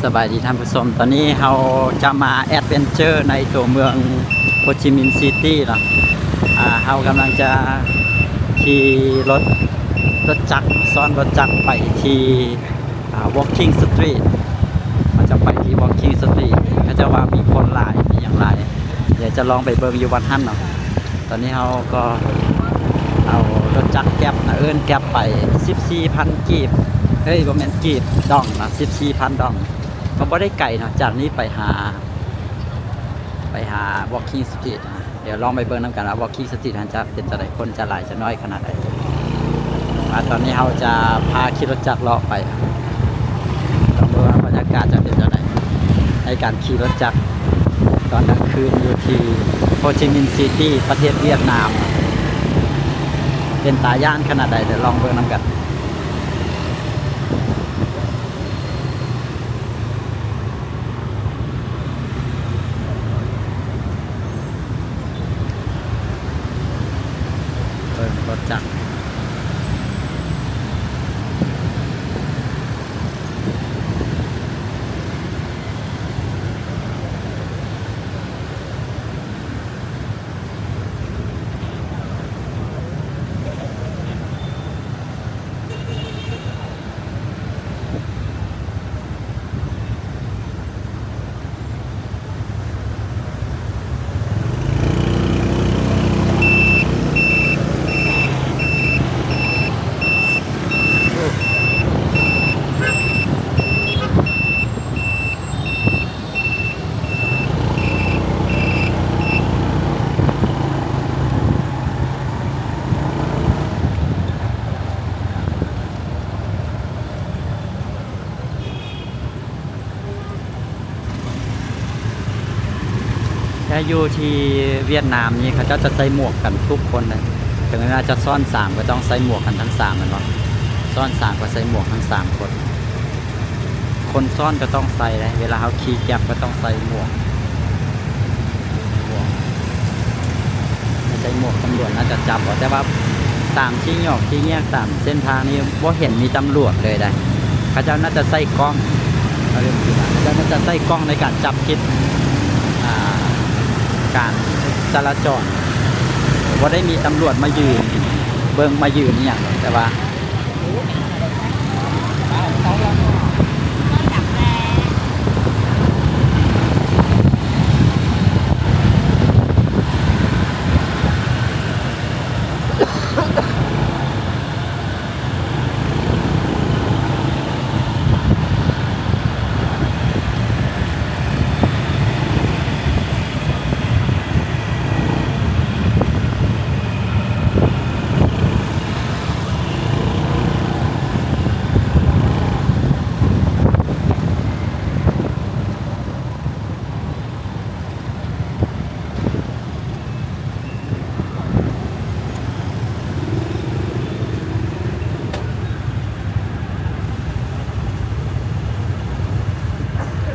ສະບາຍດີທ່ານຜູ້ຊົມ, ຕອນນີ້ເຮົາຈະມາແອັດເວັນເຈີໃນຕົວເມືອງໂຮຈິມິນຊີຕີເນາະ. ອາ ເຮົາກຳລັງຈະຂີ່ລົດ ລົດຈັກ, ຊ້ອນລົດຈັກໄປທີ່ ອ່າ ວອກກິ້ງສະຕຣີດ. ເຮົາຈະໄປທີ່ວອກກິ້ງສະຕຣີດ, ເຂົາເຈົ້າວ່າມີຄົນຫຼາຍ ມີຫຍັງຫຼາຍ, ດຽວຈະລອງໄປເບິ່ງຢູ່ວັດຫັ້ນເນາະ. ຕອນນີ້ເຮົາກໍເອົາລົດຈັກແກັບນະ, ເອີ້ນແກັບໄປ ສິບສີ່ພັນກີບ, ເອີຍ ບໍ່ແມ່ນກີບ, ດອງນະ, ສິບສີ່ພັນດອງ. ກໍບໍ່ໄດ້ໄກເນາະ, ຈາກນີ້ໄປຫາ ໄປຫາວອກກິ້ງສະຕຣີດນະ. ດຽວລອງໄປເບິ່ງນຳກັນວ່າວອກກິ້ງສະຕຣີດຫັ້ນຈະເປັນຈັ່ງໃດ, ຄົນຈະຫຼາຍຈະໜ້ອຍຂະໜາດໃດ. ວ່າຕອນນີ້ເຮົາຈະພາຂີ່ລົດຈັກເລາະໄປ, ລອງເບິ່ງວ່າບັນຍາກາດຈະເປັນຈັ່ງໃດ ໃນການຂີ່ລົດຈັກຕອນກາງຄືນຢູ່ທີ່ໂຮຈິມິນຊີຕີ ປະເທດຫວຽດນາມ. ເປັນຕາຢ້ານຂະໜາດໃດ, ດຽວລອງເບິ່ງນຳກັນ. ເບິ່ງລົດຈັກ. ແຕ່ຢູ່ທີ່ຫວຽດນາມນີ້ ເຂົາເຈົ້າຈະໃສ່ໝວກກັນທຸກຄົນເລີຍ, ເຖິງແມ່ນວ່າຈະຊ້ອນສາມ ກໍຕ້ອງໃສ່ໝວກກັນທັງສາມ ແມ່ນບໍ່? ຊ້ອນສາມກໍໃສ່ໝວກທັງສາມຄົນ. ຄົນຊ້ອນກໍຕ້ອງໃສ່ເດ້, ເວລາເຮົາຂີ່ແກັບກໍຕ້ອງໃສ່ໝວກ, ໝວກ, ໃສ່ໝວກຕຳຫຼວດໜ້າຈະຈັບເອົາ. ແຕ່ວ່າຕາມທີ່ຫຍອກທີ່ແຍກຕາມເສັ້ນທາງນີ້ບໍ່ເຫັນມີຕຳຫຼວດເລີຍໃດ໋. ເຂົາເຈົ້າໜ້າຈະໃສ່ກ້ອງ, ເຂົາເຈົ້າໜ້າຈະໃສ່ກ້ອງໃນການຈັບຜິດ, ອ່າ, ການຈະລາຈອນ. ບໍ່ໄດ້ມີຕຳຫຼວດມາຢືນເບິ່ງ ມາຢືນອີ່ຫຍັງດອກ, ແຕ່ວ່າ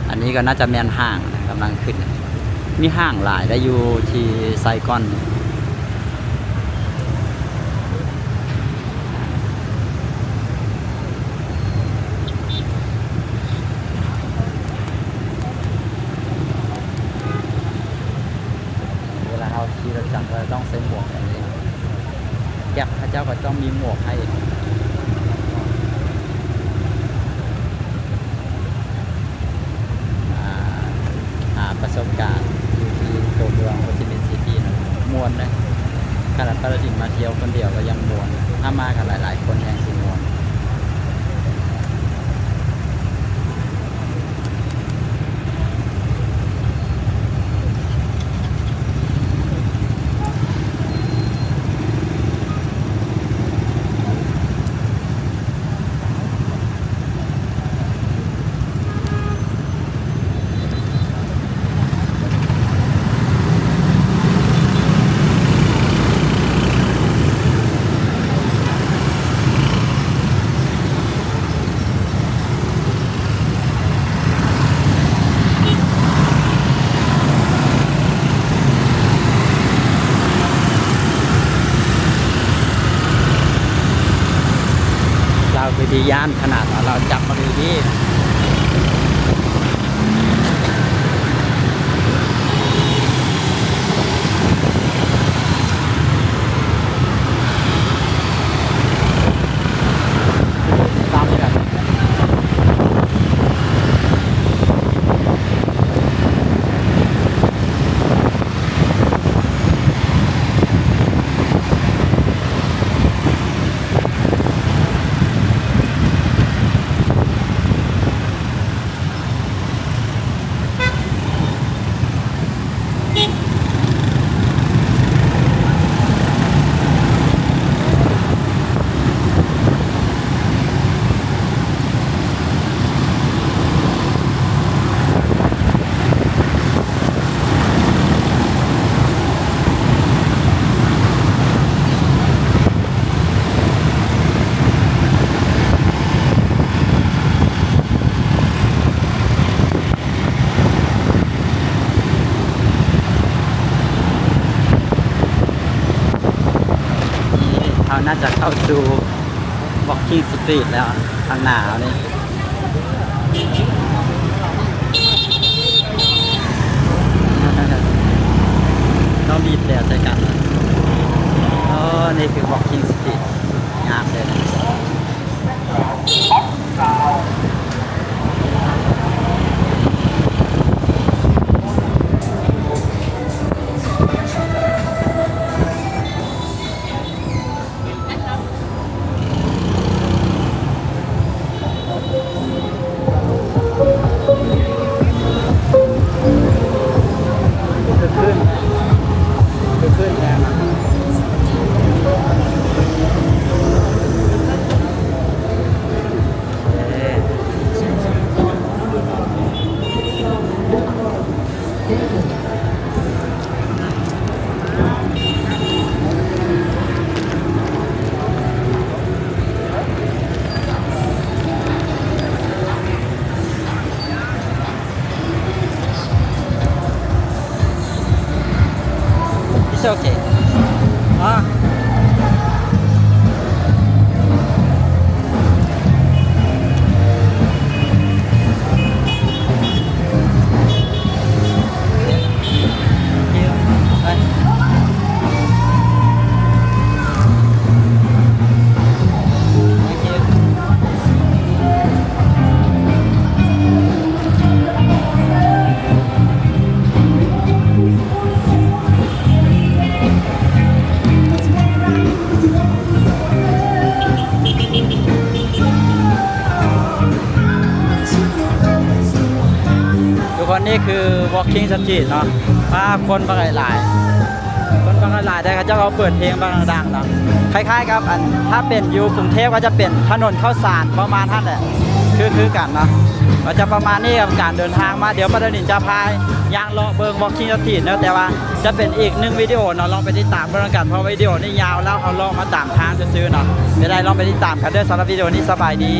ອັນນີ້ກໍໜ້າຈະແມ່ນຫ້າງນະ, ກຳລັງຂຶ້ນ. ມີຫ້າງຫຼາຍໄດ໋ຢູ່ທີ່ໄຊກອນ. ເວລາເຮົາຂີ່ລົດຈັກ ເຮົາຕ້ອງໃສ່ໝວກແບບນີ້. ແກັບເຂົາເຈົ້າກໍຕ້ອງມີໝວກໃຫ້. ອ່າ ຫາປະສົບການຢູ່ທີ່ຕົວເມືອງໂຮຈິມິນຊີຕີນະ ມ່ວນເດ້. ຂະໜາດປາລາດິນມາທ່ຽວຄົນດຽວກໍຍັງມ່ວນ, ຖ້າມາກັນຫຼາຍໆຄົນແຮ່ງຊິມ່ວນ. ລາວຄືຊິຢ້ານຂະໜາດວ່າລາວຈັບມາດີໆ. ໜ້າຈະເຂົ້າສູ່ Walking Street ແລ້ວ ຂ້າງໜ້າເຮົານີ້ ເຂົາບີບແຕ່ໃສ່ກັນ. ໂອ້ ນີ້ຄື Walking Street ງາມເດ້. It's okay. ທຸກຄົນ ນີ້ຄື Walking Street ເນາະ. ປາ ຄົນບັກຫຼາຍໆ ຄົນບັກຫຼາຍໆ ແຕ່ເຂົາເຈົ້າກໍເປີດເພງບັກດັງໆ ເນາະ. ຄ້າຍໆກັບອັນ ຖ້າເປັນຢູ່ກຸງເທບກໍຈະເປັນຖະໜົນເຂົ້າສານ ປະມານຫັ້ນແຫຼະ ຄື ຄືກັນເນາະ. ກໍຈະປະມານນີ້ກັບການເດີນທາງມາ. ດຽວປາດານິນຈະພາຍ່າງເລາະເບິ່ງ Walking Street ເນາະ ແຕ່ວ່າຈະເປັນອີກໜຶ່ງວິດີໂອເນາະ. ລອງໄປຕິດຕາມເບິ່ງນຳກັນ ເພາະວ່າວິດີໂອນີ້ຍາວແລ້ວ ເຮົາເລາະມາຕາມທາງຊື່ໆເນາະ. ເປັນໃດ ລອງໄປຕິດຕາມກັນເດີ້. ສຳລັບວິດີໂອນີ້ ສະບາຍດີ.